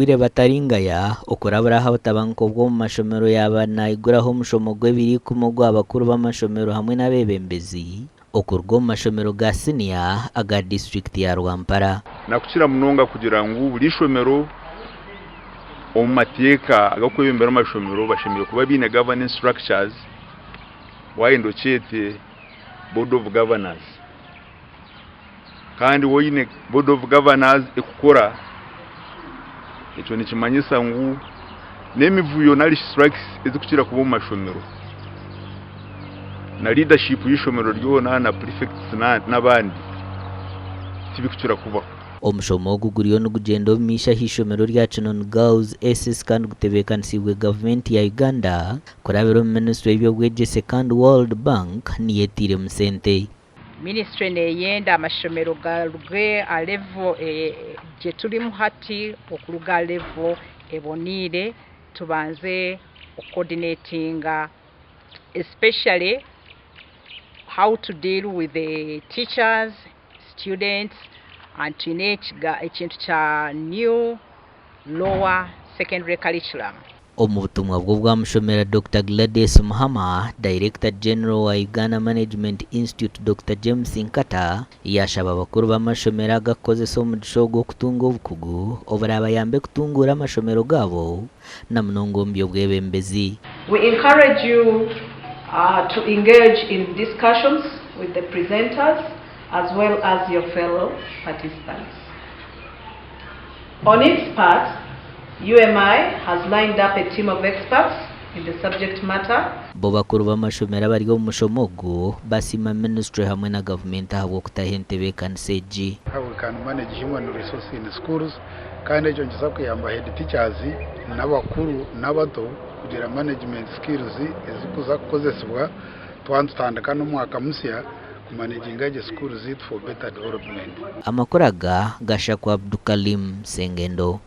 Obwire bataringaya okurabura aha butabanguko bw'omu mashomero yaaba naiguraho omushomo gw'ebiro ikumi ogwa bakuru b'amashomero hamwe n'abeebembezi okuruga omu mashomero ga siniya aga disiturikiti ya Rwampara. Nakukira munonga kugira ngu buri ishomero omu mateeka ag'okwebembera amashomero bashemereire kuba baine governance structures wayenda okyete board of governors. Kandi waaba oine board of governors ekukora, ekyo nikimanyisa ngu n'emivuyo nari strikes ezirikukira kuba omu mashomero na leadership y'eishomero ryona na prefects n'abandi tibirikukira kubaho. Omushomo ogu guriyo nigugyenda omu maisho aha ishomero rya Kinoni Girls SS kandi gutebeekanisiibwe gavumenti ya Uganda kurabira omu minisitule y'eby'obwegyese kandi World Bank niyo etairemu sente. Minisitule neyenda amashomero garuge aha level gyeturimu hati okuruga aha level eboniire tubanze okucoordinatinga especially how to deal with the teachers, students and twine ekintu kya new lower secondary curriculum. Omu butumwa bwe obwamushomera Dokita Gladys Muhama, Dayirekita General wa Uganda Management Institute Dokita James Nkata yaashaba abakuru b'amashomero aga kukozesa omugisha ogu okutunga obukugu oburabayambe kutunguura amashomero gaabo na munonga omu by'obwebembezi. We encourage you to engage in discussions with the presenters as well as your fellow participants. On its part, UMI has lined up a team of experts in the subject matter. Bo bakuru b'amashomero abari omu mushomo ogu basiima minisiture hamwe na gavumenti ahabw'okutaho entebeekanisa egi. How we can manage human resource in schools kandi ekyo nikiza kuyamba head teachers n'abakuru n'abato kugira management skills ezikuza kukozesibwa twaba nitutandika n'omwaka musya kumanaginga gye school zaitu for better development. Amakuru aga gashakwa Abdukalim Sengendo.